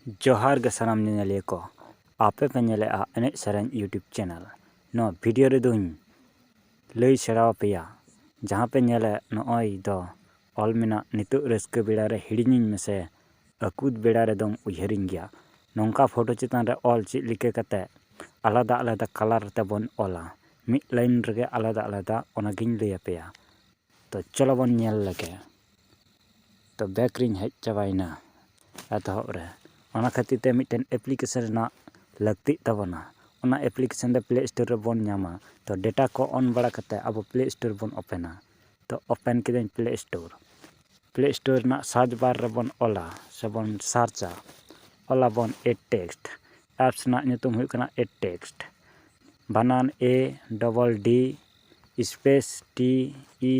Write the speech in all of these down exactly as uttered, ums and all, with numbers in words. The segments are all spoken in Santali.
ᱡᱚᱦᱟᱨ ᱜᱮ ᱥᱟᱱᱟᱢ ᱧᱮᱧᱮᱞᱤᱭᱟᱹ ᱠᱚ, ᱟᱯᱮ ᱯᱮ ᱧᱮᱞᱮᱫᱼᱟ ᱮᱱᱮᱡ ᱥᱮᱨᱮᱧ YouTube channel᱾ ᱱᱚᱣᱟ video ᱨᱮᱫᱚᱧ ᱞᱟᱹᱭ ᱥᱮᱬᱟ ᱟᱯᱮᱭᱟ, ᱡᱟᱦᱟᱸ ᱯᱮ ᱧᱮᱞᱮᱫ ᱱᱚᱜᱼᱚᱭ ᱫᱚ ᱚᱞ ᱢᱮᱱᱟᱜ, "ᱱᱤᱛᱚᱜ ᱨᱟᱹᱥᱠᱟᱹ ᱵᱮᱲᱟ ᱨᱮ ᱦᱤᱲᱤᱧᱤᱧ ᱢᱮᱥᱮ, ᱟᱹᱠᱩᱛ ᱵᱮᱲᱟ ᱨᱮᱫᱚᱢ ᱩᱭᱦᱟᱹᱨᱤᱧ ᱜᱮᱭᱟ᱾" ᱱᱚᱝᱠᱟ ᱯᱷᱳᱴᱳ ᱪᱮᱛᱟᱱ ᱨᱮ ᱚᱞ ᱪᱮᱫ ᱞᱮᱠᱟ ᱠᱟᱛᱮ ᱟᱞᱟᱫᱟ ᱟᱞᱟᱫᱟ colour ᱛᱮᱵᱚᱱ ᱚᱞᱟ, ᱢᱤᱫ line ᱨᱮᱜᱮ ᱟᱞᱟᱫᱟ ᱟᱞᱟᱫᱟ, ᱚᱱᱟᱜᱤᱧ ᱞᱟᱹᱭ ᱟᱯᱮᱭᱟ᱾ ᱛᱚ ᱪᱚᱞᱚ ᱵᱚᱱ ᱧᱮᱞ ᱞᱮᱜᱮ᱾ ᱛᱚ back ᱨᱤᱧ ᱦᱮᱡ ᱪᱟᱵᱟᱭᱮᱱᱟ ᱮᱛᱚᱦᱚᱵ ᱨᱮ᱾ ᱚᱱᱟ ᱠᱷᱟᱹᱛᱤᱨ ᱛᱮ ᱢᱤᱫᱴᱮᱱ application ᱨᱮᱱᱟᱜ ᱞᱟᱹᱠᱛᱤᱜ ᱛᱟᱵᱚᱱᱟ᱾ ᱚᱱᱟ application ᱫᱚ Play Store ᱨᱮᱵᱚᱱ ᱧᱟᱢᱟ᱾ ᱛᱚ data ᱠᱚ on ᱵᱟᱲᱟ ᱠᱟᱛᱮ ᱟᱵᱚ Play Store ᱵᱚᱱ openᱟ᱾ ᱛᱚ open ᱠᱤᱫᱟᱹᱧ Play Store᱾ Play Store ᱨᱮᱱᱟᱜ search bar ᱨᱮᱵᱚᱱ ᱚᱞᱟ ᱥᱮᱵᱚᱱ searchᱟ, ᱚᱞᱟᱵᱚᱱ Add Text᱾ Apps ᱨᱮᱱᱟᱜ ᱧᱩᱛᱩᱢ ᱦᱩᱭᱩᱜ ᱠᱟᱱᱟ Add Text, ᱵᱟᱱᱟᱱ A double D space T E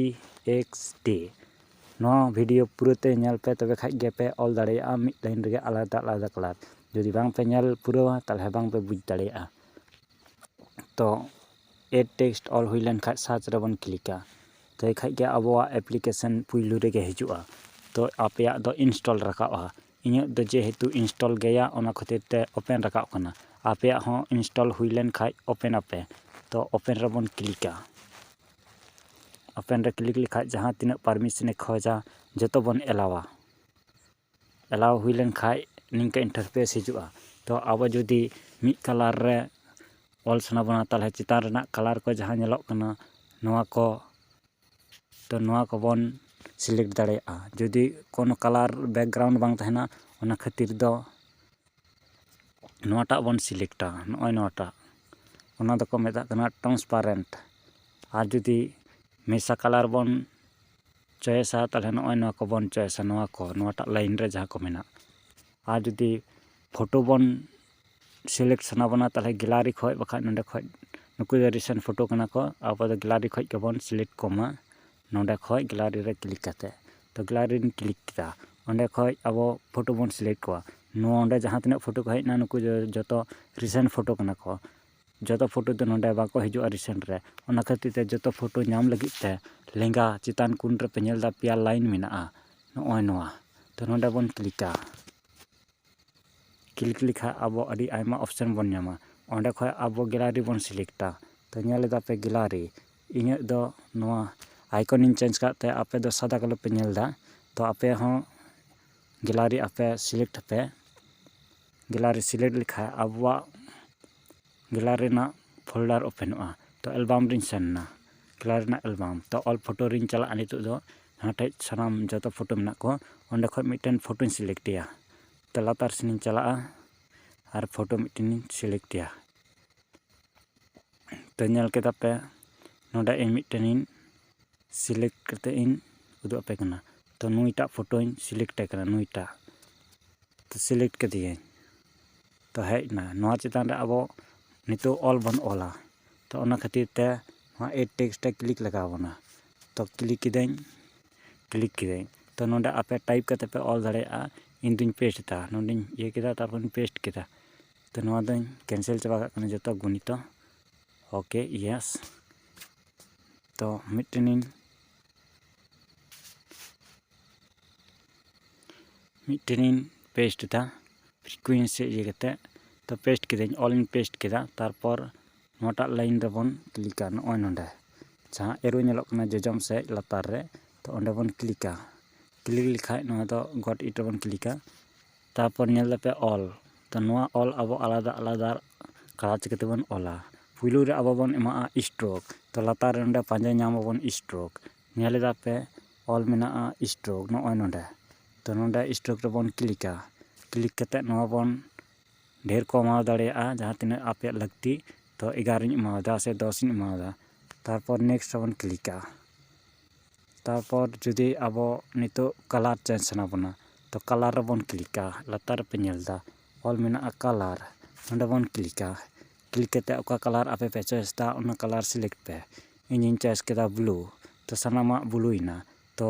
X T᱾ ᱱᱚᱣᱟ video ᱯᱩᱨᱟᱹ ᱛᱮ ᱧᱮᱞ ᱯᱮ, ᱛᱚᱵᱮ ᱠᱷᱟᱡ ᱜᱮᱯᱮ ᱚᱞ ᱫᱟᱲᱮᱭᱟᱜᱼᱟ ᱢᱤᱫ line ᱨᱮᱜᱮ ᱟᱞᱟᱫᱟ ᱟᱞᱟᱫᱟ colour᱾ ᱡᱩᱫᱤ ᱵᱟᱝ ᱯᱮ ᱧᱮᱞ ᱯᱩᱨᱟᱹᱣᱟ, ᱛᱟᱦᱚᱞᱮ ᱵᱟᱝ ᱯᱮ ᱵᱩᱡᱽ ᱫᱟᱲᱮᱭᱟᱜᱼᱟ᱾ ᱛᱚ Add Text ᱚᱞ ᱦᱩᱭ ᱞᱮᱱ ᱠᱷᱟᱡ search ᱨᱮᱵᱚᱱ clickᱟ, ᱛᱚᱵᱮ ᱠᱷᱟᱡ ᱜᱮ ᱟᱵᱚᱣᱟᱜ application ᱯᱩᱭᱞᱩ ᱨᱮᱜᱮ ᱦᱤᱡᱩᱜᱼᱟ᱾ ᱛᱚ ᱟᱯᱮᱭᱟᱜ ᱫᱚ install ᱨᱟᱠᱟᱵᱼᱟ᱾ ᱤᱧᱟᱹᱜ ᱫᱚ ᱡᱮᱦᱮᱛᱩ install ᱜᱮᱭᱟ, ᱚᱱᱟ ᱠᱷᱟᱹᱛᱤᱨ ᱛᱮ open ᱨᱟᱠᱟᱵ ᱠᱟᱱᱟ᱾ ᱟᱯᱮᱭᱟᱜ ᱦᱚᱸ install ᱦᱩᱭ ᱞᱮᱱ ᱠᱷᱟᱡ open ᱟᱯᱮ᱾ ᱛᱚ open ᱨᱮᱵᱚᱱ clickᱟ᱾ Open ᱨᱮ click ᱞᱮᱠᱷᱟᱡ ᱡᱟᱦᱟᱸ ᱛᱤᱱᱟᱹᱜ permission ᱮ ᱠᱷᱚᱡᱟ, ᱡᱚᱛᱚ ᱵᱚᱱ ᱮᱞᱟᱣᱟ᱾ ᱮᱞᱟᱣ ᱦᱩᱭ ᱞᱮᱱ ᱠᱷᱟᱡ ᱱᱤᱝᱠᱟᱹ interface ᱦᱤᱡᱩᱜᱼᱟ᱾ ᱛᱚ ᱟᱵᱚ ᱡᱩᱫᱤ ᱢᱤᱫ colour ᱨᱮ ᱚᱞ ᱥᱟᱱᱟ ᱵᱚᱱᱟ, ᱛᱟᱦᱚᱞᱮ ᱪᱮᱛᱟᱱ ᱨᱮᱱᱟᱜ colour ᱠᱚ ᱡᱟᱦᱟᱸ ᱧᱮᱞᱚᱜ ᱠᱟᱱᱟ, ᱱᱚᱣᱟ ᱠᱚ, ᱛᱚ ᱱᱚᱣᱟ ᱠᱚᱵᱚᱱ select ᱫᱟᱲᱮᱭᱟᱜᱼᱟ᱾ ᱡᱩᱫᱤ ᱠᱳᱱᱳ colour background ᱵᱟᱝ ᱛᱟᱦᱮᱱᱟ, ᱚᱱᱟ ᱠᱷᱟᱹᱛᱤᱨ ᱫᱚ ᱱᱚᱣᱟᱴᱟᱜ ᱵᱚᱱ selectᱟ, ᱱᱚᱜᱼᱚᱭ ᱱᱚᱣᱟᱴᱟᱜ, ᱚᱱᱟ ᱫᱚᱠᱚ ᱢᱮᱛᱟᱜ ᱠᱟᱱᱟ transparent᱾ ᱟᱨ ᱡᱩᱫᱤ ᱢᱮᱥᱟ colour ᱵᱚᱱ choiceᱟ, ᱛᱟᱦᱚᱞᱮ ᱱᱚᱜᱼᱚᱭ ᱱᱚᱣᱟ ᱠᱚᱵᱚᱱ choiceᱟ, ᱱᱚᱣᱟ ᱠᱚ, ᱱᱚᱣᱟᱴᱟᱜ line ᱨᱮ ᱡᱟᱦᱟᱸ ᱠᱚ ᱢᱮᱱᱟᱜ᱾ ᱟᱨ ᱡᱩᱫᱤ ᱯᱷᱳᱴᱳ ᱵᱚᱱ select ᱥᱟᱱᱟ ᱵᱚᱱᱟ, ᱛᱟᱦᱚᱞᱮ gallery ᱠᱷᱚᱡ, ᱵᱟᱠᱷᱟᱡ ᱱᱚᱸᱰᱮ ᱠᱷᱚᱡ, ᱱᱩᱠᱩ ᱫᱚ recent ᱯᱷᱳᱴᱳ ᱠᱟᱱᱟ ᱠᱚ, ᱟᱵᱚ ᱫᱚ gallery ᱠᱷᱚᱡ ᱜᱮᱵᱚᱱ select ᱠᱚᱢᱟ᱾ ᱱᱚᱸᱰᱮ ᱠᱷᱚᱡ gallery ᱨᱮ click ᱠᱟᱛᱮ, ᱛᱚ gallery ᱨᱤᱧ click ᱠᱮᱫᱟ, ᱚᱸᱰᱮ ᱠᱷᱚᱡ ᱟᱵᱚ ᱯᱷᱳᱴᱳ ᱵᱚᱱ select ᱠᱚᱣᱟ᱾ ᱱᱚᱰᱮ ᱡᱟᱦᱟᱸ ᱛᱤᱱᱟᱹᱜ ᱯᱷᱳᱴᱳ ᱠᱚ ᱦᱮᱡ ᱮᱱᱟ, ᱱᱩᱠᱩ ᱡᱚ-, ᱡᱚᱛᱚ recent ᱯᱷᱳᱴᱳ ᱠᱟᱱᱟ ᱠᱚ᱾ ᱡᱚᱛᱚ ᱯᱷᱳᱴᱳ ᱫᱚ ᱱᱚᱰᱮ ᱵᱟᱠᱚ ᱦᱤᱡᱩᱜᱼᱟ recent ᱨᱮ᱾ ᱚᱱᱟ ᱠᱷᱟᱹᱛᱤᱨ ᱛᱮ ᱡᱚᱛᱚ ᱯᱷᱳᱴᱳ ᱧᱟᱢ ᱞᱟᱹᱜᱤᱫ ᱛᱮ ᱞᱮᱸᱜᱟ ᱪᱮᱛᱟᱱ ᱠᱩᱱ ᱨᱮᱯᱮ ᱧᱮᱞ ᱮᱫᱟ ᱯᱮᱭᱟ line ᱢᱮᱱᱟᱜᱼᱟ, ᱱᱚᱜᱼᱚᱭ ᱱᱚᱣᱟ᱾ ᱛᱚ ᱱᱚᱰᱮ ᱵᱚᱱ clickᱟ᱾ ᱠᱞᱤᱠ ᱞᱮᱠᱷᱟᱱ ᱟᱵᱚ ᱟᱹᱰᱤ ᱟᱭᱢᱟ ᱚᱯᱥᱮᱱ ᱵᱚᱱ ᱧᱟᱢᱟ᱾ ᱚᱸᱰᱮ ᱠᱷᱚᱱ ᱟᱵᱚ ᱜᱮᱞᱟᱨᱤ ᱵᱚᱱ ᱥᱤᱞᱮᱠᱴᱟ᱾ ᱛᱚ ᱧᱮᱞ ᱮᱫᱟ ᱯᱮ ᱜᱮᱞᱟᱨᱤ, ᱤᱧᱟᱹᱜ ᱫᱚ ᱱᱚᱣᱟ ᱟᱭᱠᱚᱱᱤᱧ ᱪᱮᱧᱡᱽ ᱠᱟᱜ ᱛᱮ ᱟᱯᱮ ᱫᱚ ᱥᱟᱫᱟ ᱠᱟᱞᱚ ᱯᱮ ᱧᱮᱞ ᱮᱫᱟ᱾ ᱛᱚ ᱟᱯᱮ ᱦᱚᱸ ᱜᱮᱞᱟᱨᱤ ᱟᱯᱮ ᱥᱤᱞᱮᱠᱴ ᱟᱯᱮ᱾ ᱜᱮᱞᱟᱨᱤ ᱥᱤᱞᱮᱠᱴ ᱞᱮᱠᱷᱟᱱ ᱟᱵᱚᱣᱟᱜ ᱜᱮᱞᱟᱨᱤ ᱨᱮᱱᱟᱜ ᱯᱷᱳᱞᱰᱟᱨ ᱳᱯᱮᱱᱚᱜᱼᱟ᱾ ᱛᱚ ᱮᱞᱵᱟᱢ ᱨᱤᱧ ᱥᱮᱱ ᱮᱱᱟ, ᱜᱮᱞᱟᱨᱤ ᱨᱮᱱᱟᱜ ᱮᱞᱵᱟᱢ᱾ ᱛᱚ ᱚᱞ ᱯᱷᱳᱴᱳ ᱨᱤᱧ ᱪᱟᱞᱟᱜᱼᱟ ᱱᱤᱛᱚᱜ ᱫᱚ, ᱡᱟᱦᱟᱸ ᱴᱷᱮᱡ ᱥᱟᱱᱟᱢ ᱡᱚᱛᱚ ᱯᱷᱳᱴᱳ ᱢᱮᱱᱟᱜ ᱠᱚ, ᱚᱸᱰᱮ ᱠᱷᱚᱱ ᱢᱤᱫᱴᱮᱱ ᱯᱷᱳᱴᱳᱧ ᱥᱤᱞᱮᱠᱴᱮᱭᱟ᱾ ᱛᱚ ᱞᱟᱛᱟᱨ ᱥᱮᱱᱤᱧ ᱪᱟᱞᱟᱜᱼᱟ ᱟᱨ ᱯᱷᱳᱴᱳ ᱢᱤᱫᱴᱮᱱᱤᱧ ᱥᱤᱞᱮᱠᱴᱮᱭᱟ᱾ ᱛᱚ ᱧᱮᱞ ᱠᱮᱫᱟ ᱯᱮ, ᱱᱚᱰᱮ ᱤᱧ ᱢᱤᱫᱴᱮᱱᱤᱧ ᱥᱤᱞᱮᱠᱴ ᱠᱟᱛᱮ ᱤᱧ ᱩᱫᱩᱜ ᱟᱯᱮ ᱠᱟᱱᱟ᱾ ᱛᱚ ᱱᱩᱭᱴᱟᱜ ᱯᱷᱳᱴᱳᱧ ᱥᱤᱞᱮᱠᱴ ᱟᱭ ᱠᱟᱱᱟ, ᱱᱩᱭᱴᱟᱜ᱾ ᱛᱚ ᱥᱤᱞᱮᱠᱴ ᱠᱮᱫᱮᱭᱟᱹᱧ᱾ ᱛᱚ ᱦᱮᱡ ᱮᱱᱟ᱾ ᱱᱚᱣᱟ ᱪᱮᱛᱟᱱ ᱨᱮ ᱟᱵᱚ ᱱᱤᱛᱚᱜ ᱚᱞ ᱵᱚᱱ ᱚᱞᱟ᱾ ᱛᱚ ᱚᱱᱟ ᱠᱷᱟᱹᱛᱤᱨ ᱛᱮ ᱱᱚᱣᱟ ᱮᱰ ᱴᱮᱠᱥᱴ ᱨᱮ ᱠᱞᱤᱠ ᱞᱟᱜᱟᱣ ᱵᱚᱱᱟ᱾ ᱛᱚ ᱠᱞᱤᱠ ᱠᱤᱫᱟᱹᱧ, ᱠᱞᱤᱠ ᱠᱤᱫᱟᱹᱧ᱾ ᱛᱚ ᱱᱚᱰᱮ ᱟᱯᱮ ᱴᱟᱭᱤᱯ ᱠᱟᱛᱮ ᱯᱮ ᱚᱞ ᱫᱟᱲᱮᱭᱟᱜᱼᱟ᱾ ᱤᱧ ᱫᱩᱧ ᱯᱮᱥᱴ ᱮᱫᱟ, ᱱᱚᱰᱮᱧ ᱤᱭᱟᱹ ᱠᱮᱫᱟ, ᱛᱟᱨᱯᱚᱨᱤᱧ ᱯᱮᱥᱴ ᱠᱮᱫᱟ᱾ ᱛᱚ ᱱᱚᱣᱟ ᱫᱚᱧ ᱠᱮᱱᱥᱮᱞ ᱪᱟᱵᱟ ᱠᱟᱜ ᱠᱟᱱᱟ ᱡᱚᱛᱚ ᱜᱩᱱᱤᱛᱚ᱾ Okay, Yes. ᱛᱚ ᱢᱤᱫᱴᱮᱱᱤᱧ ᱢᱤᱫᱴᱮᱱᱤᱧ ᱯᱮᱥᱴ ᱮᱫᱟ, ᱯᱷᱨᱤᱠᱩᱭᱮᱱᱥᱤ ᱤᱭᱟᱹ ᱠᱟᱛᱮ᱾ ᱛᱚ ᱯᱮᱥᱴ ᱠᱤᱫᱟᱹᱧ, ᱚᱞ ᱤᱧ ᱯᱮᱥᱴ ᱠᱮᱫᱟ᱾ ᱛᱟᱨᱯᱚᱨ ᱱᱚᱣᱟᱴᱟᱜ ᱞᱟᱭᱤᱱ ᱨᱮᱵᱚᱱ ᱠᱞᱤᱠᱟ, ᱱᱚᱜᱼᱚᱭ ᱱᱚᱰᱮ ᱡᱟᱦᱟᱸ ᱮᱨᱳ ᱧᱮᱞᱚᱜ ᱠᱟᱱᱟ ᱡᱚᱡᱚᱢ ᱥᱮᱫ ᱞᱟᱛᱟᱨ ᱨᱮ, ᱛᱚ ᱚᱸᱰᱮ ᱵᱚᱱ ᱠᱞᱤᱠᱟ᱾ ᱠᱞᱤᱠ ᱞᱮᱠᱷᱟᱡ ᱱᱚᱣᱟ ᱫᱚ ᱜᱚᱴ ᱤᱴ ᱨᱮᱵᱚᱱ ᱠᱞᱤᱠᱟ᱾ ᱛᱟᱨᱯᱚᱨ ᱧᱮᱞ ᱫᱟᱯᱮ ᱚᱞ, ᱛᱚ ᱱᱚᱣᱟ ᱚᱞ ᱟᱵᱚ ᱟᱞᱟᱫᱟ ᱟᱞᱟᱫᱟ ᱠᱟᱞᱟᱨ ᱪᱤᱠᱟᱹ ᱛᱮᱵᱚᱱ ᱚᱞᱟ? ᱯᱩᱭᱞᱩ ᱨᱮ ᱟᱵᱚ ᱵᱚᱱ ᱮᱢᱟᱜᱼᱟ ᱥᱴᱨᱳᱠ᱾ ᱛᱚ ᱞᱟᱛᱟᱨ ᱨᱮ ᱚᱸᱰᱮ ᱯᱟᱸᱡᱟ ᱧᱟᱢ ᱟᱵᱚᱱ ᱥᱴᱨᱳᱠ᱾ ᱧᱮᱞ ᱮᱫᱟ ᱯᱮ ᱚᱞ ᱢᱮᱱᱟᱜᱼᱟ ᱥᱴᱨᱳᱠ, ᱱᱚᱜᱼᱚᱭ ᱱᱚᱰᱮ᱾ ᱛᱚ ᱱᱚᱰᱮ ᱥᱴᱨᱳᱠ ᱨᱮᱵᱚᱱ ᱠᱞᱤᱠᱟ᱾ ᱠᱞᱤᱠ ᱠᱟᱛᱮ ᱱᱚᱣᱟ ᱵᱚᱱ ᱰᱷᱮᱨ ᱠᱚ ᱮᱢᱟᱣ ᱫᱟᱲᱮᱭᱟᱜᱼᱟ, ᱡᱟᱦᱟᱸ ᱛᱤᱱᱟᱹᱜ ᱟᱯᱮᱭᱟᱜ ᱞᱟᱹᱠᱛᱤ᱾ ᱛᱚ ᱮᱜᱟᱨᱚᱧ ᱮᱢᱟᱣᱫᱟ ᱥᱮ ᱫᱚᱥᱤᱧ ᱮᱢᱟᱣᱫᱟ᱾ ᱛᱟᱨᱯᱚᱨ ᱱᱮᱠᱥᱴ ᱨᱮᱵᱚᱱ ᱠᱞᱤᱠᱟ᱾ ᱛᱟᱨᱯᱚᱨ ᱡᱩᱫᱤ ᱟᱵᱚ ᱱᱤᱛᱚᱜ ᱠᱟᱞᱟᱨ ᱪᱮᱧᱡᱽ ᱥᱟᱱᱟ ᱵᱚᱱᱟ, ᱛᱚ ᱠᱟᱞᱟᱨ ᱨᱮᱵᱚᱱ ᱠᱞᱤᱠᱟ᱾ ᱞᱟᱛᱟᱨ ᱨᱮᱯᱮ ᱧᱮᱞ ᱮᱫᱟ ᱚᱞ ᱢᱮᱱᱟᱜᱼᱟ ᱠᱟᱞᱟᱨ, ᱱᱚᱰᱮ ᱵᱚᱱ ᱠᱞᱤᱠᱟ᱾ ᱠᱞᱤᱠ ᱠᱟᱛᱮ ᱚᱠᱟ ᱠᱟᱞᱟᱨ ᱟᱯᱮ ᱯᱮ ᱪᱚᱭᱮᱥ ᱮᱫᱟ ᱚᱱᱟ ᱠᱟᱞᱟᱨ ᱥᱤᱞᱮᱠᱴ ᱯᱮ᱾ ᱤᱧᱤᱧ ᱪᱚᱭᱮᱥ ᱠᱮᱫᱟ ᱵᱞᱩ, ᱛᱚ ᱥᱟᱱᱟᱢᱟᱜ ᱵᱞᱩᱭᱮᱱᱟ᱾ ᱛᱚ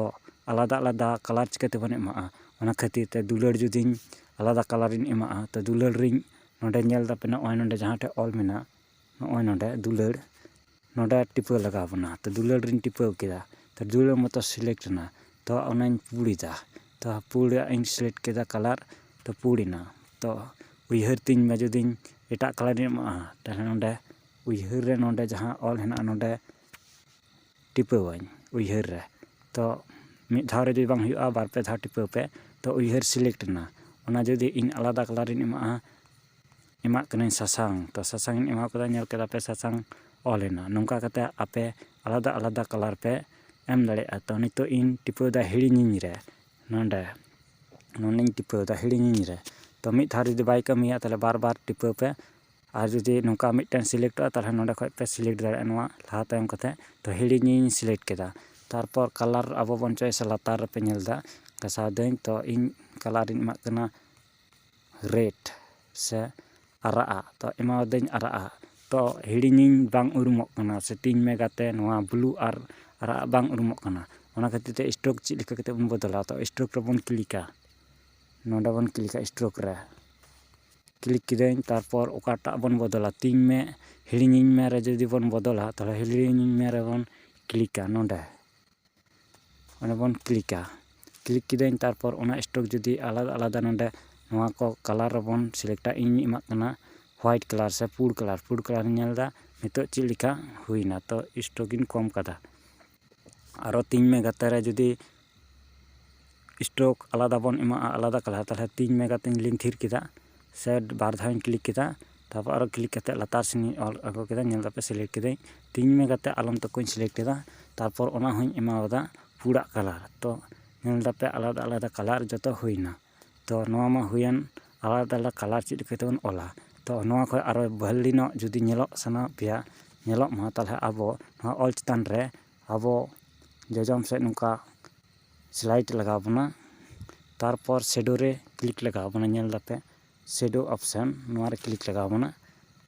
ᱟᱞᱟᱫᱟ ᱟᱞᱟᱫᱟ ᱠᱟᱞᱟᱨ ᱪᱤᱠᱟᱹ ᱛᱮᱵᱚᱱ ᱮᱢᱟᱜᱼᱟ? ᱚᱱᱟ ᱠᱷᱟᱹᱛᱤᱨ ᱛᱮ ᱫᱩᱞᱟᱹᱲ ᱡᱩᱫᱤᱧ ᱟᱞᱟᱫᱟ ᱠᱟᱞᱟᱨᱤᱧ ᱮᱢᱟᱜᱼᱟ, ᱛᱚ ᱫᱩᱞᱟᱹᱲ ᱨᱤᱧ ᱱᱚᱰᱮ ᱧᱮᱞ ᱫᱟᱯᱮ ᱱᱚᱜᱼᱚᱭ ᱱᱚᱰᱮ ᱡᱟᱦᱟᱸ ᱴᱷᱮᱱ ᱚᱞ ᱢᱮᱱᱟᱜ, ᱱᱚᱜᱼᱚᱭ ᱱᱚᱰᱮ ᱫᱩᱞᱟᱹᱲ, ᱱᱚᱰᱮ ᱴᱤᱯᱟᱹᱣ ᱞᱟᱜᱟᱣ ᱵᱚᱱᱟ᱾ ᱛᱚ ᱫᱩᱞᱟᱹᱲ ᱨᱤᱧ ᱴᱤᱯᱟᱹᱣ ᱠᱮᱫᱟ, ᱛᱚ ᱫᱩᱞᱟᱹᱲ ᱢᱚᱛᱚ ᱥᱤᱞᱮᱠᱴ ᱮᱱᱟ᱾ ᱛᱚ ᱚᱱᱟᱧ ᱯᱩᱲ ᱮᱫᱟ, ᱛᱚ ᱯᱩᱲᱟᱜ ᱤᱧ ᱥᱤᱞᱮᱠᱴ ᱠᱮᱫᱟ ᱠᱟᱞᱟᱨ, ᱛᱚ ᱯᱩᱲ ᱮᱱᱟ᱾ ᱛᱚ ᱩᱭᱦᱟᱹᱨ ᱛᱤᱧ ᱢᱮ ᱡᱩᱫᱤᱧ ᱮᱴᱟᱜ ᱠᱟᱞᱟᱨᱤᱧ ᱮᱢᱟᱜᱼᱟ, ᱛᱟᱦᱞᱮ ᱱᱚᱰᱮ ᱩᱭᱦᱟᱹᱨ ᱨᱮ ᱱᱚᱰᱮ ᱡᱟᱦᱟᱸ ᱚᱞ ᱦᱮᱱᱟᱜᱼᱟ, ᱱᱚᱰᱮ ᱴᱤᱯᱟᱹᱣᱟᱹᱧ ᱩᱭᱦᱟᱹᱨ ᱨᱮ᱾ ᱛᱚ ᱢᱤᱫ ᱫᱷᱟᱣ ᱨᱮ ᱡᱩᱫᱤ ᱵᱟᱝ ᱦᱩᱭᱩᱜᱼᱟ, ᱵᱟᱨ ᱯᱮ ᱫᱷᱟᱣ ᱴᱤᱯᱟᱹᱣ ᱯᱮ᱾ ᱛᱚ ᱩᱭᱦᱟᱹᱨ ᱥᱤᱞᱮᱠᱴ ᱮᱱᱟ, ᱚᱱᱟ ᱡᱩᱫᱤ ᱤᱧ ᱟᱞᱟᱫᱟ ᱠᱟᱞᱟᱨᱤᱧ ᱮᱢᱟᱜᱼᱟ, ᱮᱢᱟᱜ ᱠᱟᱹᱱᱟᱹᱧ ᱥᱟᱥᱟᱝ᱾ ᱛᱚ ᱥᱟᱥᱟᱝ ᱤᱧ ᱮᱢᱟ ᱠᱟᱫᱟ, ᱧᱮᱞ ᱠᱮᱫᱟ ᱯᱮ ᱥᱟᱥᱟᱝ ᱚᱞ ᱮᱱᱟ᱾ ᱱᱚᱝᱠᱟ ᱠᱟᱛᱮ ᱟᱯᱮ ᱟᱞᱟᱫᱟ ᱟᱞᱟᱫᱟ ᱠᱟᱞᱟᱨ ᱯᱮ ᱮᱢ ᱫᱟᱲᱮᱭᱟᱜᱼᱟ᱾ ᱛᱚ ᱱᱤᱛᱚᱜ ᱤᱧ ᱴᱤᱯᱟᱹᱣ ᱮᱫᱟ ᱦᱤᱲᱤᱧᱤᱧ ᱨᱮ, ᱱᱚᱰᱮ ᱱᱚᱰᱮᱧ ᱴᱤᱯᱟᱹᱣ ᱮᱫᱟ ᱦᱤᱲᱤᱧᱤᱧ ᱨᱮ᱾ ᱛᱚ ᱢᱤᱫ ᱫᱷᱟᱣ ᱡᱩᱫᱤ ᱵᱟᱭ ᱠᱟᱹᱢᱤᱭᱟ, ᱛᱟᱦᱞᱮ ᱵᱟᱨ ᱵᱟᱨ ᱴᱤᱯᱟᱹᱣ ᱯᱮ᱾ ᱟᱨ ᱡᱩᱫᱤ ᱱᱚᱝᱠᱟ ᱢᱤᱫᱴᱮᱱ ᱥᱤᱞᱮᱠᱴᱚᱜᱼᱟ, ᱛᱟᱦᱞᱮ ᱱᱚᱰᱮ ᱠᱷᱚᱡ ᱯᱮ ᱥᱤᱞᱮᱠᱴ ᱫᱟᱲᱮᱭᱟᱜᱼᱟ ᱱᱚᱣᱟ ᱞᱟᱦᱟ ᱛᱟᱭᱚᱢ ᱠᱟᱛᱮ᱾ ᱛᱚ ᱦᱤᱲᱤᱧᱤᱧ ᱥᱤᱞᱮᱠᱴ ᱠᱮᱫᱟ, ᱛᱟᱨᱯᱚᱨ ᱠᱟᱞᱟᱨ ᱟᱵᱚ ᱵᱚᱱ ᱪᱚᱭᱮᱥᱟ, ᱞᱟᱛᱟᱨ ᱨᱮᱯᱮ ᱧᱮᱞ ᱮᱫᱟ ᱜᱷᱟᱥᱟᱣ ᱫᱟᱹᱧ᱾ ᱛᱚ ᱤᱧ ᱠᱟᱞᱟᱨᱤᱧ ᱮᱢᱟᱜ ᱠᱟᱱᱟ ᱨᱮᱰ ᱥᱮ ᱟᱨᱟᱜ ᱟᱜ᱾ ᱛᱚ ᱮᱢᱟᱣᱟᱫᱟᱹᱧ ᱟᱨᱟᱜ ᱟᱜ᱾ ᱛᱚ ᱦᱤᱲᱤᱧᱤᱧ ᱵᱟᱝ ᱩᱨᱩᱢᱚᱜ ᱠᱟᱱᱟ, ᱥᱮ ᱛᱤᱧ ᱢᱮ ᱜᱟᱛᱮ ᱱᱚᱣᱟ ᱵᱞᱩ ᱟᱨ ᱟᱨᱟᱜ ᱟᱜ ᱵᱟᱝ ᱩᱨᱩᱢᱚᱜ ᱠᱟᱱᱟ᱾ ᱚᱱᱟ ᱠᱷᱟᱹᱛᱤᱨ ᱛᱮ ᱥᱴᱨᱳᱠ ᱪᱮᱫ ᱞᱮᱠᱟ ᱠᱟᱛᱮ ᱵᱚᱱ ᱵᱚᱫᱚᱞᱟ? ᱛᱚ ᱥᱴᱨᱳᱠ ᱨᱮᱵᱚᱱ ᱠᱞᱤᱠᱟ, ᱱᱚᱰᱮ ᱵᱚᱱ ᱠᱞᱤᱠᱟ ᱥᱴᱨᱳᱠ ᱨᱮ᱾ ᱠᱞᱤᱠ ᱠᱤᱫᱟᱹᱧ, ᱛᱟᱨᱯᱚᱨ ᱚᱠᱟᱴᱟᱜ ᱵᱚᱱ ᱵᱚᱫᱚᱞᱟ, ᱛᱤᱧ ᱢᱮ ᱦᱤᱲᱤᱧᱤᱧ ᱢᱮ ᱨᱮ ᱡᱩᱫᱤ ᱵᱚᱱ ᱵᱚᱫᱚᱞᱟ, ᱛᱟᱦᱞᱮ ᱦᱤᱲᱤᱧᱤᱧ ᱢᱮ ᱨᱮᱵᱚᱱ ᱠᱞᱤᱠᱟ ᱱᱚᱰᱮ᱾ ᱚᱸᱰᱮ ᱵᱚᱱ ᱠᱞᱤᱠᱟ᱾ ᱠᱞᱤᱠ ᱠᱤᱫᱟᱹᱧ, ᱛᱟᱨᱯᱚᱨ ᱚᱱᱟ ᱥᱴᱨᱳᱠ ᱡᱩᱫᱤ ᱟᱞᱟᱫᱟ ᱟᱞᱟᱫᱟ ᱱᱚᱰᱮ ᱱᱚᱣᱟ ᱠᱚ ᱠᱟᱞᱟᱨ ᱨᱮᱵᱚᱱ ᱥᱤᱞᱮᱠᱴᱟ᱾ ᱤᱧ ᱮᱢᱟᱜ ᱠᱟᱱᱟ ᱦᱳᱣᱟᱭᱤᱴ ᱠᱟᱞᱟᱨ ᱥᱮ ᱯᱩᱲ ᱠᱟᱞᱟᱨ᱾ ᱯᱩᱲ ᱠᱟᱞᱟᱨ ᱧᱮᱞ ᱮᱫᱟ ᱱᱤᱛᱚᱜ ᱪᱮᱫ ᱞᱮᱠᱟ ᱦᱩᱭᱱᱟ᱾ ᱛᱚ ᱥᱴᱨᱳᱠ ᱤᱧ ᱠᱚᱢ ᱠᱟᱫᱟ᱾ ᱟᱨᱚ ᱛᱤᱧ ᱢᱮ ᱜᱟᱛᱮ ᱨᱮ ᱡᱩᱫᱤ ᱥᱴᱨᱳᱠ ᱟᱞᱟᱫᱟ ᱵᱚᱱ ᱮᱢᱟᱜᱼᱟ, ᱟᱞᱟᱫᱟ ᱠᱟᱞᱟᱨ, ᱛᱟᱦᱞᱮ ᱛᱤᱧ ᱢᱮ ᱜᱟᱛᱮᱧ ᱞᱤᱧ ᱛᱷᱤᱨ ᱠᱮᱫᱟ, ᱥᱮ ᱵᱟᱨ ᱫᱷᱟᱣᱤᱧ ᱠᱞᱤᱠ ᱠᱮᱫᱟ᱾ ᱛᱟᱨᱯᱚᱨ ᱟᱨᱚ ᱠᱞᱤᱠ ᱠᱟᱛᱮ ᱞᱟᱛᱟᱨ ᱥᱮᱱᱤᱧ ᱚᱞ ᱟᱹᱜᱩ ᱠᱮᱫᱟ, ᱧᱮᱞ ᱫᱟᱯᱮ ᱥᱤᱞᱮᱠᱴ ᱠᱮᱫᱟᱹᱧ᱾ ᱛᱤᱧ ᱢᱮ ᱜᱟᱛᱮ ᱟᱞᱚᱢ ᱛᱟᱠᱚᱧ ᱥᱤᱞᱮᱠᱴ ᱠᱮᱫᱟ᱾ ᱛᱟᱨᱯᱚᱨ ᱚᱱᱟ ᱦᱚᱸᱧ ᱮᱢᱟᱣᱟᱫᱟ ᱯᱩᱲᱟᱜ ᱠᱟᱞᱟᱨ᱾ ᱛᱚ ᱧᱮᱞ ᱫᱟᱯᱮ ᱟᱞᱟᱫᱟ ᱟᱞᱟᱫᱟ ᱠᱟᱞᱟᱨ ᱡᱚᱛᱚ ᱦᱩᱭᱱᱟ᱾ ᱛᱚ ᱱᱚᱣᱟ ᱢᱟ ᱦᱩᱭᱮᱱ ᱟᱞᱟᱫᱟ ᱟᱞᱟᱫᱟ ᱠᱟᱞᱟᱨ ᱪᱮᱫ ᱞᱮᱠᱟ ᱛᱮᱵᱚᱱ ᱚᱞᱟ᱾ ᱛᱚ ᱱᱚᱣᱟ ᱠᱷᱚᱱ ᱟᱨᱚ ᱵᱷᱟᱹᱞᱤ ᱧᱚᱜ ᱡᱩᱫᱤ ᱧᱮᱞᱚᱜ ᱥᱟᱱᱟ ᱯᱮᱭᱟ, ᱧᱮᱞᱚᱜ ᱢᱟ, ᱛᱟᱦᱞᱮ ᱟᱵᱚ ᱱᱚᱣᱟ ᱚᱞ ᱪᱮᱛᱟᱱ ᱨᱮ ᱟᱵᱚ ᱡᱚᱡᱚᱢ ᱥᱮᱫ ᱱᱚᱝᱠᱟ ᱥᱞᱟᱭᱤᱰ ᱞᱟᱜᱟᱣ ᱵᱚᱱᱟ᱾ ᱛᱟᱨᱯᱚᱨ ᱥᱮᱰᱳ ᱨᱮ ᱠᱞᱤᱠ ᱞᱟᱜᱟᱣ ᱵᱚᱱᱟ, ᱧᱮᱞ ᱫᱟᱯᱮ ᱥᱮᱰᱳ ᱚᱯᱥᱮᱱ, ᱱᱚᱣᱟ ᱨᱮ ᱠᱞᱤᱠ ᱞᱟᱜᱟᱣ ᱵᱚᱱᱟ᱾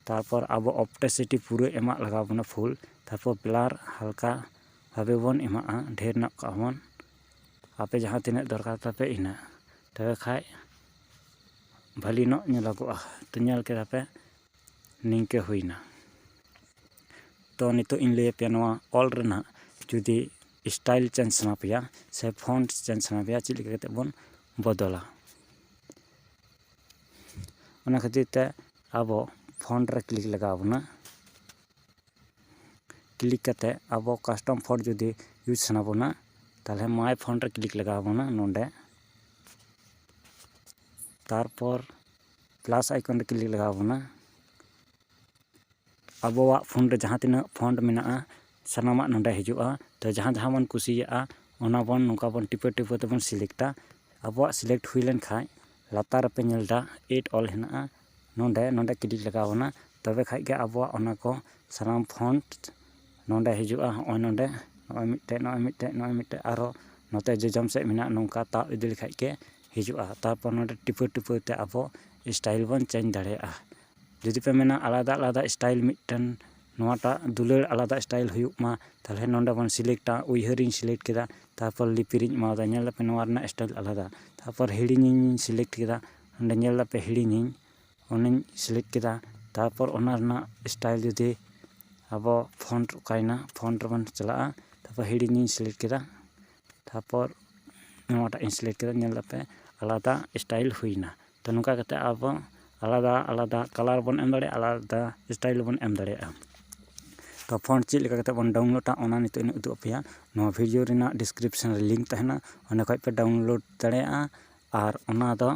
ᱛᱟᱨᱯᱚᱨ ᱟᱵᱚ ᱚᱯᱴᱮᱥᱤᱴᱤ ᱯᱩᱨᱟᱹ ᱮᱢᱟᱜ ᱞᱟᱜᱟᱣ ᱵᱚᱱᱟ ᱯᱷᱩᱞ᱾ ᱛᱟᱨᱯᱚᱨ ᱵᱞᱟᱨ ᱦᱟᱞᱠᱟ ᱵᱷᱟᱵᱮ ᱵᱚᱱ ᱮᱢᱟᱜᱼᱟ, ᱰᱷᱮᱨ ᱧᱚᱜ ᱠᱟᱜᱼᱟ ᱵᱚᱱ᱾ ᱟᱯᱮ ᱡᱟᱦᱟᱸ ᱛᱤᱱᱟᱹᱜ ᱫᱚᱨᱠᱟᱨ ᱛᱟᱯᱮ ᱤᱱᱟᱹᱜ, ᱛᱚᱵᱮ ᱠᱷᱟᱡ ᱵᱷᱟᱹᱞᱤ ᱧᱚᱜ ᱧᱮᱞᱚᱜᱚᱜᱼᱟ᱾ ᱛᱚ ᱧᱮᱞ ᱠᱮᱫᱟ ᱯᱮ, ᱱᱤᱝᱠᱟᱹ ᱦᱩᱭᱱᱟ᱾ ᱛᱚ ᱱᱤᱛᱚᱜ ᱤᱧ ᱞᱟᱹᱭ ᱟᱯᱮᱭᱟ ᱱᱚᱣᱟ ᱚᱞ ᱨᱮᱱᱟᱜ ᱡᱩᱫᱤ ᱥᱴᱟᱭᱤᱞ ᱪᱮᱧᱡᱽ ᱥᱟᱱᱟ ᱯᱮᱭᱟ ᱥᱮ ᱯᱷᱚᱱᱴ ᱪᱮᱧᱡᱽ ᱥᱟᱱᱟ ᱯᱮᱭᱟ, ᱪᱮᱫ ᱞᱮᱠᱟ ᱠᱟᱛᱮ ᱵᱚᱱ ᱵᱚᱫᱚᱞᱟ᱾ ᱚᱱᱟ ᱠᱷᱟᱹᱛᱤᱨ ᱛᱮ ᱟᱵᱚ ᱯᱷᱚᱱᱴ ᱨᱮ ᱠᱞᱤᱠ ᱞᱟᱜᱟᱣ ᱵᱚᱱᱟ᱾ ᱠᱞᱤᱠ ᱠᱟᱛᱮ ᱟᱵᱚ ᱠᱟᱥᱴᱚᱢ ᱯᱷᱚᱱᱴ ᱡᱩᱫᱤ ᱤᱭᱩᱡᱽ ᱥᱟᱱᱟ ᱵᱚᱱᱟ, ᱛᱟᱦᱚᱞᱮ ᱢᱟᱭ ᱯᱷᱚᱱᱴ ᱨᱮ ᱠᱞᱤᱠ ᱞᱟᱜᱟᱣ ᱵᱚᱱᱟ ᱱᱚᱰᱮ᱾ ᱛᱟᱨᱯᱚᱨ ᱯᱞᱟᱥ ᱟᱭᱠᱚᱱ ᱨᱮ ᱠᱞᱤᱠ ᱞᱟᱜᱟᱣ ᱵᱚᱱᱟ᱾ ᱟᱵᱚᱣᱟᱜ ᱯᱷᱳᱱ ᱨᱮ ᱡᱟᱦᱟᱸ ᱛᱤᱱᱟᱹᱜ ᱯᱷᱚᱱᱴ ᱢᱮᱱᱟᱜᱼᱟ, ᱥᱟᱱᱟᱢᱟᱜ ᱱᱚᱰᱮ ᱦᱤᱡᱩᱜᱼᱟ᱾ ᱛᱚ ᱡᱟᱦᱟᱸ ᱡᱟᱦᱟᱸ ᱵᱚᱱ ᱠᱩᱥᱤᱭᱟᱜᱼᱟ, ᱚᱱᱟ ᱵᱚᱱ ᱱᱚᱝᱠᱟ ᱵᱚᱱ ᱴᱤᱯᱟᱹ ᱴᱤᱯᱟᱹ ᱛᱮᱵᱚᱱ ᱥᱤᱞᱮᱠᱴᱟ᱾ ᱟᱵᱚᱣᱟᱜ ᱥᱤᱞᱮᱠᱴ ᱦᱩᱭ ᱞᱮᱱᱠᱷᱟᱱ ᱞᱟᱛᱟᱨ ᱨᱮᱯᱮ ᱧᱮᱞ ᱮᱫᱟ ᱮᱭᱤᱴ ᱚᱞ ᱦᱮᱱᱟᱜᱼᱟ᱾ ᱱᱚᱰᱮ ᱱᱚᱰᱮ ᱠᱞᱤᱠ ᱞᱟᱜᱟᱣ ᱵᱚᱱᱟ, ᱛᱚᱵᱮ ᱠᱷᱟᱡ ᱜᱮ ᱟᱵᱚᱣᱟᱜ ᱚᱱᱟ ᱠᱚ ᱥᱟᱱᱟᱢ ᱯᱷᱚᱱᱴ ᱱᱚᱰᱮ ᱦᱤᱡᱩᱜᱼᱟ᱾ ᱦᱚᱸᱜᱼᱚᱭ ᱱᱚᱰᱮ ᱱᱚᱜᱼᱚᱭ ᱢᱤᱫᱴᱮᱡ, ᱱᱚᱜᱼᱚᱭ ᱢᱤᱫᱴᱮᱡ, ᱱᱚᱜᱼᱚᱭ ᱢᱤᱫᱴᱮᱡ, ᱟᱨᱚ ᱱᱚᱛᱮ ᱡᱚᱡᱚᱢ ᱥᱮᱫ ᱢᱮᱱᱟᱜ, ᱱᱚᱝᱠᱟ ᱛᱟᱵ ᱤᱫᱤ ᱞᱮᱠᱷᱟᱡ ᱜᱮ ᱦᱤᱡᱩᱜᱼᱟ᱾ ᱛᱟᱨᱯᱚᱨ ᱱᱚᱰᱮ ᱴᱤᱯᱟᱹ ᱴᱤᱯᱟᱹ ᱛᱮ ᱟᱵᱚ ᱥᱴᱟᱭᱤᱞ ᱵᱚᱱ ᱪᱮᱧᱡᱽ ᱫᱟᱲᱮᱭᱟᱜᱼᱟ᱾ ᱡᱩᱫᱤ ᱯᱮ ᱢᱮᱱᱟ ᱟᱞᱟᱫᱟ ᱟᱞᱟᱫᱟ ᱥᱴᱟᱭᱤᱞ, ᱢᱤᱫᱴᱮᱱ ᱱᱚᱣᱟᱴᱟᱜ ᱫᱩᱞᱟᱹᱲ ᱟᱞᱟᱫᱟ ᱥᱴᱟᱭᱤᱞ ᱦᱩᱭᱩᱜ ᱢᱟ, ᱛᱟᱦᱚᱞᱮ ᱱᱚᱰᱮ ᱵᱚᱱ ᱥᱤᱞᱮᱠᱴᱟ᱾ ᱩᱭᱦᱟᱹᱨᱤᱧ ᱥᱤᱞᱮᱠᱴ ᱠᱮᱫᱟ, ᱛᱟᱨᱯᱚᱨ ᱞᱤᱯᱤᱨᱤᱧ ᱮᱢᱟᱣᱟᱫᱟ᱾ ᱧᱮᱞ ᱫᱟᱯᱮ ᱱᱚᱣᱟ ᱨᱮᱱᱟᱜ ᱥᱴᱟᱭᱤᱞ ᱟᱞᱟᱫᱟ᱾ ᱛᱟᱨᱯᱚᱨ ᱦᱤᱲᱤᱧᱤᱧ ᱥᱤᱞᱮᱠᱴ ᱠᱮᱫᱟ, ᱱᱚᱰᱮ ᱧᱮᱞ ᱫᱟᱯᱮ ᱦᱤᱲᱤᱧᱤᱧ, ᱚᱱᱟᱧ ᱥᱤᱞᱮᱠᱴ ᱠᱮᱫᱟ᱾ ᱛᱟᱨᱯᱚᱨ ᱚᱱᱟ ᱨᱮᱱᱟᱜ ᱥᱴᱟᱭᱤᱞ ᱡᱩᱫᱤ ᱟᱵᱚ ᱯᱷᱚᱱᱴ ᱚᱠᱟᱭᱮᱱᱟ, ᱯᱷᱚᱱᱴ ᱨᱮᱵᱚᱱ ᱪᱟᱞᱟᱜᱼᱟ᱾ ᱛᱟᱨᱯᱚᱨ ᱦᱤᱲᱤᱧᱤᱧ ᱥᱤᱞᱮᱠᱴ ᱠᱮᱫᱟ, ᱛᱟᱨᱯᱚᱨ ᱱᱚᱣᱟᱴᱟᱜ ᱤᱧ ᱥᱤᱞᱮᱠᱴ ᱠᱮᱫᱟ᱾ ᱧᱮᱞ ᱫᱟᱯᱮ ᱟᱞᱟᱫᱟ ᱥᱴᱟᱭᱤᱞ ᱦᱩᱭᱱᱟ᱾ ᱛᱚ ᱱᱚᱝᱠᱟ ᱠᱟᱛᱮ ᱟᱵᱚ ᱟᱞᱟᱫᱟ ᱟᱞᱟᱫᱟ ᱠᱟᱞᱟᱨ ᱵᱚᱱ ᱮᱢ ᱫᱟᱲᱮᱭᱟᱜᱼᱟ, ᱟᱞᱟᱫᱟ ᱥᱴᱟᱭᱤᱞ ᱵᱚᱱ ᱮᱢ ᱫᱟᱲᱮᱭᱟᱜᱼᱟ᱾ ᱛᱚ ᱯᱷᱚᱱᱴ ᱪᱮᱫ ᱞᱮᱠᱟ ᱠᱟᱛᱮ ᱵᱚᱱ ᱰᱟᱣᱩᱱᱞᱳᱰᱟ, ᱚᱱᱟ ᱱᱤᱛᱚᱜ ᱤᱧ ᱩᱫᱩᱜ ᱟᱯᱮᱭᱟ᱾ ᱱᱚᱣᱟ ᱵᱷᱤᱰᱤᱭᱳ ᱨᱮᱱᱟᱜ ᱰᱤᱥᱠᱨᱤᱯᱥᱚᱱ ᱨᱮ ᱞᱤᱝᱠ ᱛᱟᱦᱮᱱᱟ, ᱚᱸᱰᱮ ᱠᱷᱚᱡ ᱯᱮ ᱰᱟᱣᱩᱱᱞᱳᱰ ᱫᱟᱲᱮᱭᱟᱜᱼᱟ᱾ ᱟᱨ ᱚᱱᱟ ᱫᱚ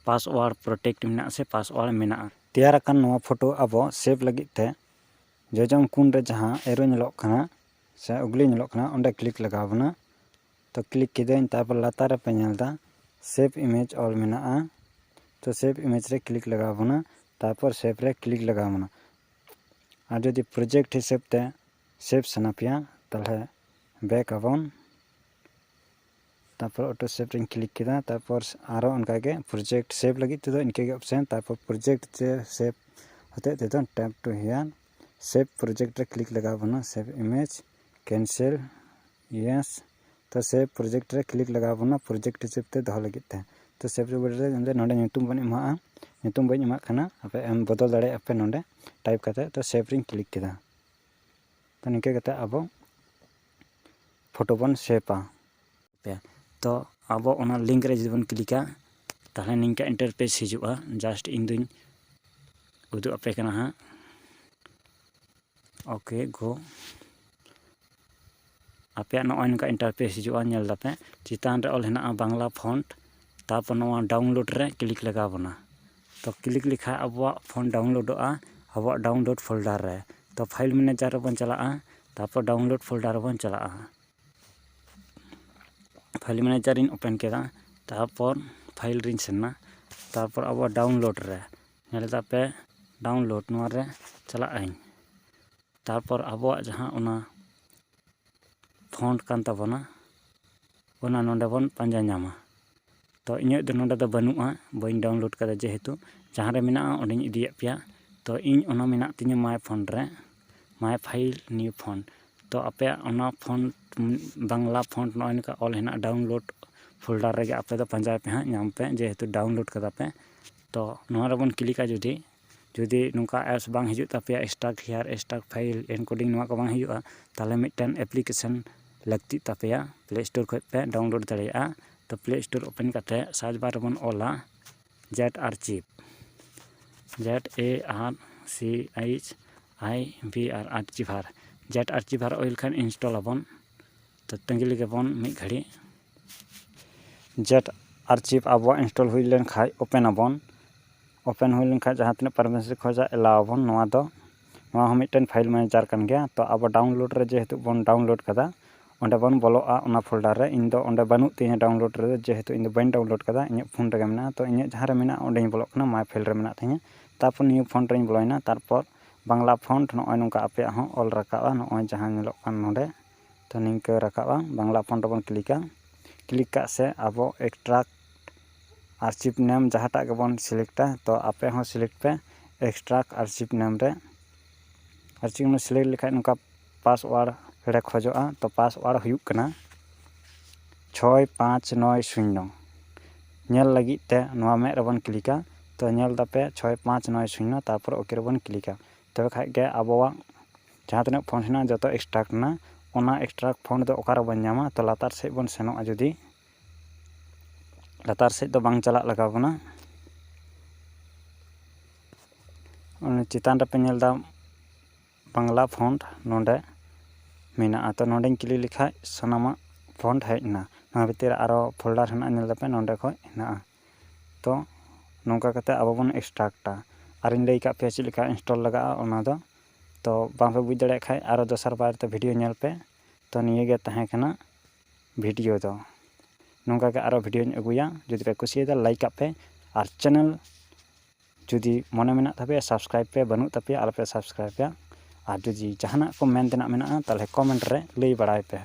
ᱯᱟᱥᱣᱟᱨᱰ ᱯᱨᱚᱴᱮᱠᱴ ᱢᱮᱱᱟᱜᱼᱟ ᱥᱮ ᱯᱟᱥᱣᱟᱨᱰ ᱢᱮᱱᱟᱜᱼᱟ᱾ ᱛᱮᱭᱟᱨ ᱟᱠᱟᱱ ᱱᱚᱣᱟ ᱯᱷᱳᱴᱳ ᱟᱵᱚ ᱥᱮᱵᱷ ᱞᱟᱹᱜᱤᱫ ᱛᱮ ᱡᱚᱡᱚᱢ ᱠᱩᱱ ᱨᱮ ᱡᱟᱦᱟᱸ ᱮᱨᱳ ᱧᱮᱞᱚᱜ ᱠᱟᱱᱟ ᱥᱮ ᱩᱜᱽᱞᱤ ᱧᱮᱞᱚᱜ ᱠᱟᱱᱟ, ᱚᱸᱰᱮ ᱠᱞᱤᱠ ᱞᱟᱜᱟᱣ ᱵᱚᱱᱟ᱾ ᱛᱚ ᱠᱞᱤᱠ ᱠᱤᱫᱟᱹᱧ, ᱛᱟᱨᱯᱚᱨ ᱞᱟᱛᱟᱨ ᱨᱮᱯᱮ ᱧᱮᱞ ᱮᱫᱟ ᱥᱮᱵᱷ ᱤᱢᱮᱡᱽ ᱚᱞ ᱢᱮᱱᱟᱜᱼᱟ᱾ ᱛᱚ ᱥᱮᱵᱷ ᱤᱢᱮᱡᱽ ᱨᱮ ᱠᱞᱤᱠ ᱞᱟᱜᱟᱣ ᱵᱚᱱᱟ, ᱛᱟᱨᱯᱚᱨ ᱥᱮᱵᱷ ᱨᱮ ᱠᱞᱤᱠ ᱞᱟᱜᱟᱣ ᱵᱚᱱᱟ᱾ ᱟᱨ ᱡᱩᱫᱤ ᱯᱨᱚᱡᱮᱠᱴ ᱦᱤᱥᱟᱹᱵ ᱛᱮ ᱥᱮᱵᱷ ᱥᱟᱱᱟ ᱯᱮᱭᱟ, ᱛᱟᱦᱚᱞᱮ ᱵᱮᱠ ᱟᱵᱚᱱ᱾ ᱛᱟᱨᱯᱚᱨ ᱚᱴᱳ ᱥᱮᱵᱷ ᱨᱮᱧ ᱠᱞᱤᱠ ᱠᱮᱫᱟ᱾ ᱛᱟᱨᱯᱚᱨ ᱟᱨᱚ ᱚᱱᱠᱟᱜᱮ ᱯᱨᱚᱡᱮᱠᱴ ᱥᱮᱵᱷ ᱞᱟᱹᱜᱤᱫ ᱛᱮᱫᱚ ᱤᱱᱠᱟᱹ ᱜᱮ ᱚᱯᱥᱮᱱ᱾ ᱛᱟᱨᱯᱚᱨ ᱯᱨᱚᱡᱮᱠᱴ ᱛᱮ ᱥᱮᱵᱷ ᱦᱚᱛᱮᱡ ᱛᱮᱫᱚ ᱴᱮᱯ ᱴᱩ ᱦᱤᱭᱟᱨ, ᱥᱮᱵᱷ ᱯᱨᱚᱡᱮᱠᱴ ᱨᱮ ᱠᱞᱤᱠ ᱞᱟᱜᱟᱣ ᱵᱚᱱᱟ, ᱥᱮᱵᱷ ᱤᱢᱮᱡᱽ, ᱠᱮᱱᱥᱮᱞ, ᱭᱮᱥ᱾ ᱛᱚ ᱥᱮᱵᱷ ᱯᱨᱚᱡᱮᱠᱴ ᱨᱮ ᱠᱞᱤᱠ ᱞᱟᱜᱟᱣ ᱵᱚᱱᱟ ᱯᱨᱚᱡᱮᱠᱴ ᱦᱤᱥᱟᱹᱵ ᱛᱮ ᱫᱚᱦᱚ ᱞᱟᱹᱜᱤᱫ ᱛᱮ᱾ ᱛᱚ ᱥᱮᱵᱷ ᱨᱮ ᱱᱚᱰᱮ ᱧᱩᱛᱩᱢ ᱵᱚᱱ ᱮᱢᱟᱜᱼᱟ, ᱧᱩᱛᱩᱢ ᱵᱟᱹᱧ ᱮᱢᱟᱜ ᱠᱟᱱᱟ, ᱟᱯᱮ ᱮᱢ ᱵᱚᱫᱚᱞ ᱫᱟᱲᱮᱭᱟᱜᱼᱟ ᱯᱮ ᱱᱚᱰᱮ ᱴᱟᱭᱤᱯ ᱠᱟᱛᱮ᱾ ᱛᱚ ᱥᱮᱵᱷ ᱨᱤᱧ ᱠᱞᱤᱠ ᱠᱮᱫᱟ᱾ ᱛᱚ ᱱᱤᱝᱠᱟᱹ ᱠᱟᱛᱮ ᱟᱵᱚ ᱯᱷᱳᱴᱳ ᱵᱚᱱ ᱥᱮᱵᱷᱟ᱾ ᱛᱚ ᱟᱵᱚ ᱚᱱᱟ ᱞᱤᱝᱠ ᱨᱮ ᱡᱩᱫᱤ ᱵᱚᱱ ᱠᱞᱤᱠᱟ, ᱛᱟᱦᱚᱞᱮ ᱱᱤᱝᱠᱟ interface ᱦᱤᱡᱩᱜᱼᱟ᱾ Just ᱤᱧ ᱫᱩᱧ ᱩᱫᱩᱜ ᱟᱯᱮ ᱠᱟᱱᱟ ᱦᱟᱸᱜ᱾ OK, go᱾ ᱟᱯᱮᱭᱟᱜ ᱱᱚᱜᱼᱚᱭ ᱱᱚᱝᱠᱟ interface ᱦᱤᱡᱩᱜᱼᱟ, ᱧᱮᱞ ᱫᱟᱯᱮ ᱪᱮᱛᱟᱱ ᱨᱮ ᱚᱞ ᱦᱮᱱᱟᱜᱼᱟ ᱵᱟᱝᱞᱟ font, ᱛᱟᱨᱯᱚᱨ ᱱᱚᱣᱟ download ᱨᱮ click ᱞᱟᱜᱟᱣ ᱵᱚᱱᱟ᱾ ᱛᱚ click ᱞᱮᱠᱷᱟᱱ ᱟᱵᱚᱣᱟᱜ font downloadᱚᱜᱼᱟ, ᱟᱵᱚᱣᱟᱜ download folder ᱨᱮ᱾ ᱛᱚ file manager ᱨᱮᱵᱚᱱ ᱪᱟᱞᱟᱜᱼᱟ, ᱛᱟᱨᱯᱚᱨ download folder ᱨᱮᱵᱚᱱ ᱪᱟᱞᱟᱜᱼᱟ᱾ File manager ᱤᱧ open ᱠᱮᱫᱟ, ᱛᱟᱨᱯᱚᱨ file ᱨᱤᱧ ᱥᱮᱱ ᱮᱱᱟ, ᱛᱟᱨᱯᱚᱨ ᱟᱵᱚ download ᱨᱮ ᱧᱮᱞ ᱫᱟᱯᱮ download, ᱱᱚᱣᱟ ᱨᱮ ᱪᱟᱞᱟᱜ ᱟᱹᱧ᱾ ᱛᱟᱨᱯᱚᱨ ᱟᱵᱚᱣᱟᱜ ᱡᱟᱦᱟᱸ ᱚᱱᱟ font ᱠᱟᱱ ᱛᱟᱵᱚᱱᱟ, ᱚᱱᱟ ᱱᱚᱰᱮ ᱵᱚᱱ ᱯᱟᱸᱡᱟ ᱧᱟᱢᱟ᱾ ᱛᱚ ᱤᱧᱟᱹᱜ ᱫᱚ ᱱᱚᱰᱮ ᱫᱚ ᱵᱟᱹᱱᱩᱜᱼᱟ, ᱵᱟᱹᱧ download ᱠᱟᱫᱟ, ᱡᱮᱦᱮᱛᱩ ᱡᱟᱦᱟᱸ ᱨᱮ ᱢᱮᱱᱟᱜᱼᱟ ᱚᱸᱰᱮᱧ ᱤᱫᱤᱭᱮᱫ ᱯᱮᱭᱟ᱾ ᱛᱚ ᱤᱧ ᱚᱱᱟ ᱢᱮᱱᱟᱜ ᱛᱤᱧᱟᱹ my font ᱨᱮ, my file new font᱾ ᱛᱚ ᱟᱯᱮᱭᱟᱜ ᱚᱱᱟ font, ᱵᱟᱝᱞᱟ font ᱱᱚᱜᱼᱚᱭ ᱱᱚᱝᱠᱟ ᱚᱞ ᱦᱮᱱᱟᱜᱼᱟ download folder ᱨᱮᱜᱮ, ᱟᱯᱮ ᱫᱚ ᱯᱟᱸᱡᱟᱭ ᱯᱮ ᱦᱟᱸᱜ, ᱧᱟᱢ ᱯᱮ, ᱡᱮᱦᱮᱛᱩ download ᱠᱟᱫᱟ ᱯᱮ᱾ ᱛᱚ ᱱᱚᱣᱟ ᱨᱮᱵᱚᱱ clickᱟ ᱡᱩᱫᱤ, ᱡᱩᱫᱤ ᱱᱚᱝᱠᱟ apps ᱵᱟᱝ ᱦᱤᱡᱩᱜ ᱛᱟᱯᱮᱭᱟ, stuck here, stuck file, encoding, ᱱᱚᱣᱟ ᱠᱚ ᱵᱟᱝ ᱦᱤᱡᱩᱜᱼᱟ, ᱛᱟᱦᱚᱞᱮ ᱢᱤᱫᱴᱮᱱ application ᱞᱟᱹᱠᱛᱤᱜ ᱛᱟᱯᱮᱭᱟ, Play Store ᱠᱷᱚᱱ ᱯᱮ download ᱫᱟᱲᱮᱭᱟᱜᱼᱟ᱾ ᱛᱚ Play Store open ᱠᱟᱛᱮ search bar ᱨᱮᱵᱚᱱ ᱚᱞᱟ Z Archive, Z A R C H I V R, Archiver, Z Archiver ᱚᱞ ᱞᱮᱠᱷᱟᱱ install ᱟᱵᱚᱱ᱾ ᱛᱚ ᱛᱟᱺᱜᱤ ᱞᱮᱜᱮ ᱵᱚᱱ ᱢᱤᱫ ᱜᱷᱟᱹᱲᱤᱡ᱾ Z Archive ᱟᱵᱚᱣᱟᱜ install ᱦᱩᱭ ᱞᱮᱱᱠᱷᱟᱡ open ᱟᱵᱚᱱ᱾ Open ᱦᱩᱭ ᱞᱮᱱᱠᱷᱟᱡ ᱡᱟᱦᱟᱸ ᱛᱤᱱᱟᱹᱜ permission ᱠᱷᱚᱡᱟ allow ᱟᱵᱚᱱ᱾ ᱱᱚᱣᱟ ᱫᱚ, ᱱᱚᱣᱟ ᱦᱚᱸ ᱢᱤᱫᱴᱮᱱ file manager ᱠᱟᱱ ᱜᱮᱭᱟ᱾ ᱛᱚ ᱟᱵᱚ download ᱨᱮ ᱡᱮᱦᱮᱛᱩ ᱵᱚᱱ download ᱠᱟᱫᱟ, ᱚᱸᱰᱮ ᱵᱚᱱ ᱵᱚᱞᱚᱜᱼᱟ ᱚᱱᱟ folder ᱨᱮ᱾ ᱤᱧ ᱫᱚ ᱚᱸᱰᱮ ᱵᱟᱹᱱᱩᱜ ᱛᱤᱧᱟᱹ download ᱨᱮ, ᱡᱮᱦᱮᱛᱩ ᱤᱧ ᱫᱚ ᱵᱟᱹᱧ download ᱠᱟᱫᱟ, ᱤᱧᱟᱹᱜ phone ᱨᱮᱜᱮ ᱢᱮᱱᱟᱜᱼᱟ᱾ ᱛᱚ ᱤᱧᱟᱹᱜ ᱡᱟᱦᱟᱸ ᱨᱮ ᱢᱮᱱᱟᱜᱼᱟ ᱚᱸᱰᱮᱧ ᱵᱚᱞᱚᱜ ᱠᱟᱱᱟ, my file ᱨᱮ ᱢᱮᱱᱟᱜ ᱛᱤᱧᱟᱹ᱾ ᱛᱟᱨᱯᱚᱨ new font ᱨᱮᱧ ᱵᱚᱞᱚᱭᱮᱱᱟ, ᱛᱟᱨᱯᱚᱨ ᱵᱟᱝᱞᱟ font ᱱᱚᱜᱼᱚᱭ ᱱᱚᱝᱠᱟ ᱟᱯᱮᱭᱟᱜ ᱦᱚᱸ ᱚᱞ ᱨᱟᱠᱟᱵᱼᱟ, ᱱᱚᱜᱼᱚᱭ ᱡᱟᱦᱟᱸ ᱧᱮᱞᱚᱜ ᱠᱟᱱ ᱱᱚᱰᱮ᱾ ᱛᱚ ᱱᱤᱝᱠᱟᱹ ᱨᱟᱠᱟᱵᱼᱟ, ᱵᱟᱝᱞᱟ font ᱨᱮᱵᱚᱱ clickᱟ᱾ Click ᱠᱟᱜ ᱥᱮ ᱟᱵᱚ extract archive name ᱡᱟᱦᱟᱸᱴᱟᱜ ᱜᱮᱵᱚᱱ selectᱟ, ᱛᱚ ᱟᱯᱮ ᱦᱚᱸ select ᱯᱮ extract archive name ᱨᱮ᱾ Archive name select ᱞᱮᱠᱷᱟᱡ ᱱᱚᱝᱠᱟ password ᱨᱮ ᱠᱷᱚᱡᱚᱜᱼᱟ᱾ ᱛᱚ password ᱦᱩᱭᱩᱜ ᱠᱟᱱᱟ ᱪᱷᱚᱭ ᱯᱟᱸᱪ ᱱᱚᱭ ᱥᱩᱱᱱᱚ᱾ ᱧᱮᱞ ᱞᱟᱹᱜᱤᱫ ᱛᱮ ᱱᱚᱣᱟ ᱢᱮᱫ ᱨᱮᱵᱚᱱ clickᱟ᱾ ᱛᱚ ᱧᱮᱞ ᱫᱟᱯᱮ ᱪᱷᱚᱭ ᱯᱟᱸᱪ ᱱᱚᱭ ᱥᱩᱱᱱᱚ, ᱛᱟᱨᱯᱚᱨ OK ᱨᱮᱵᱚᱱ clickᱟ᱾ ᱛᱚᱵᱮ ᱠᱷᱟᱡ ᱜᱮ ᱟᱵᱚᱣᱟᱜ ᱡᱟᱦᱟᱸ ᱛᱤᱱᱟᱹᱜ font ᱦᱮᱱᱟᱜᱼᱟ ᱡᱚᱛᱚ extract ᱮᱱᱟ᱾ ᱚᱱᱟ extract font ᱫᱚ ᱚᱠᱟ ᱨᱮᱵᱚᱱ ᱧᱟᱢᱟ? ᱛᱚ ᱞᱟᱛᱟᱨ ᱥᱮᱫ ᱵᱚᱱ ᱥᱮᱱᱚᱜᱼᱟ ᱡᱩᱫᱤ, ᱞᱟᱛᱟᱨ ᱥᱮᱫ ᱫᱚ ᱵᱟᱝ ᱪᱟᱞᱟᱜ ᱞᱟᱜᱟᱣ ᱵᱚᱱᱟ᱾ ᱚᱱᱟ ᱪᱮᱛᱟᱱ ᱨᱮᱯᱮ ᱧᱮᱞ ᱮᱫᱟ ᱵᱟᱝᱞᱟ ᱯᱷᱚᱱᱴ ᱱᱚᱰᱮ ᱢᱮᱱᱟᱜᱼᱟ᱾ ᱛᱚ ᱱᱚᱰᱮᱧ ᱠᱞᱤᱠ ᱞᱮᱠᱷᱟᱡ ᱥᱟᱱᱟᱢᱟᱜ ᱯᱷᱚᱱᱴ ᱦᱮᱡ ᱮᱱᱟ᱾ ᱱᱚᱣᱟ ᱵᱷᱤᱛᱤᱨ ᱨᱮ ᱟᱨᱚ ᱯᱷᱳᱞᱰᱟᱨ ᱦᱮᱱᱟᱜᱼᱟ, ᱧᱮᱞ ᱫᱟᱯᱮ ᱱᱚᱰᱮ ᱠᱷᱚᱡ ᱦᱮᱱᱟᱜᱼᱟ᱾ ᱛᱚ ᱱᱚᱝᱠᱟ ᱠᱟᱛᱮ ᱟᱵᱚ ᱵᱚᱱ ᱮᱠᱥᱴᱨᱟᱠᱴᱟ᱾ ᱟᱨᱤᱧ ᱞᱟᱹᱭ ᱠᱟᱜ ᱯᱮᱭᱟ ᱪᱮᱫ ᱞᱮᱠᱟ ᱤᱱᱥᱴᱚᱞ ᱞᱟᱜᱟᱜᱼᱟ ᱚᱱᱟ ᱫᱚ᱾ ᱛᱚ ᱵᱟᱝ ᱯᱮ ᱵᱩᱡᱽ ᱫᱟᱲᱮᱭᱟᱜ ᱠᱷᱟᱡ ᱟᱨᱚ ᱫᱚᱥᱟᱨ ᱵᱟᱨ ᱛᱮ ᱵᱷᱤᱰᱤᱭᱳ ᱧᱮᱞ ᱯᱮ᱾ ᱛᱚ ᱱᱤᱭᱟᱹ ᱜᱮ ᱛᱟᱦᱮᱸ ᱠᱟᱱᱟ ᱵᱷᱤᱰᱤᱭᱳ ᱫᱚ᱾ ᱱᱚᱝᱠᱟ ᱜᱮ ᱟᱨᱚ ᱵᱷᱤᱰᱤᱭᱳᱧ ᱟᱹᱜᱩᱭᱟ᱾ ᱡᱩᱫᱤ ᱯᱮ ᱠᱩᱥᱤᱭᱟᱫᱟ ᱞᱟᱭᱤᱠ ᱠᱟᱜ ᱯᱮ, ᱟᱨ ᱪᱮᱱᱮᱞ ᱡᱩᱫᱤ ᱢᱚᱱᱮ ᱢᱮᱱᱟᱜ ᱛᱟᱯᱮᱭᱟ ᱥᱟᱵᱥᱠᱨᱟᱭᱤᱵᱽ ᱯᱮ, ᱵᱟᱹᱱᱩᱜ ᱛᱟᱯᱮᱭᱟ ᱟᱞᱚᱯᱮ ᱥᱟᱵᱥᱠᱨᱟᱭᱤᱵᱽ ᱯᱮᱭᱟ᱾ ᱟᱨ ᱡᱩᱫᱤ ᱡᱟᱦᱟᱱᱟᱜ ᱠᱚ ᱢᱮᱱ ᱛᱮᱱᱟᱜ ᱢᱮᱱᱟᱜᱼᱟ ᱛᱟᱦᱚᱞᱮ ᱠᱚᱢᱮᱱᱴ ᱨᱮ ᱞᱟᱹᱭ ᱵᱟᱲᱟᱭ ᱯᱮ᱾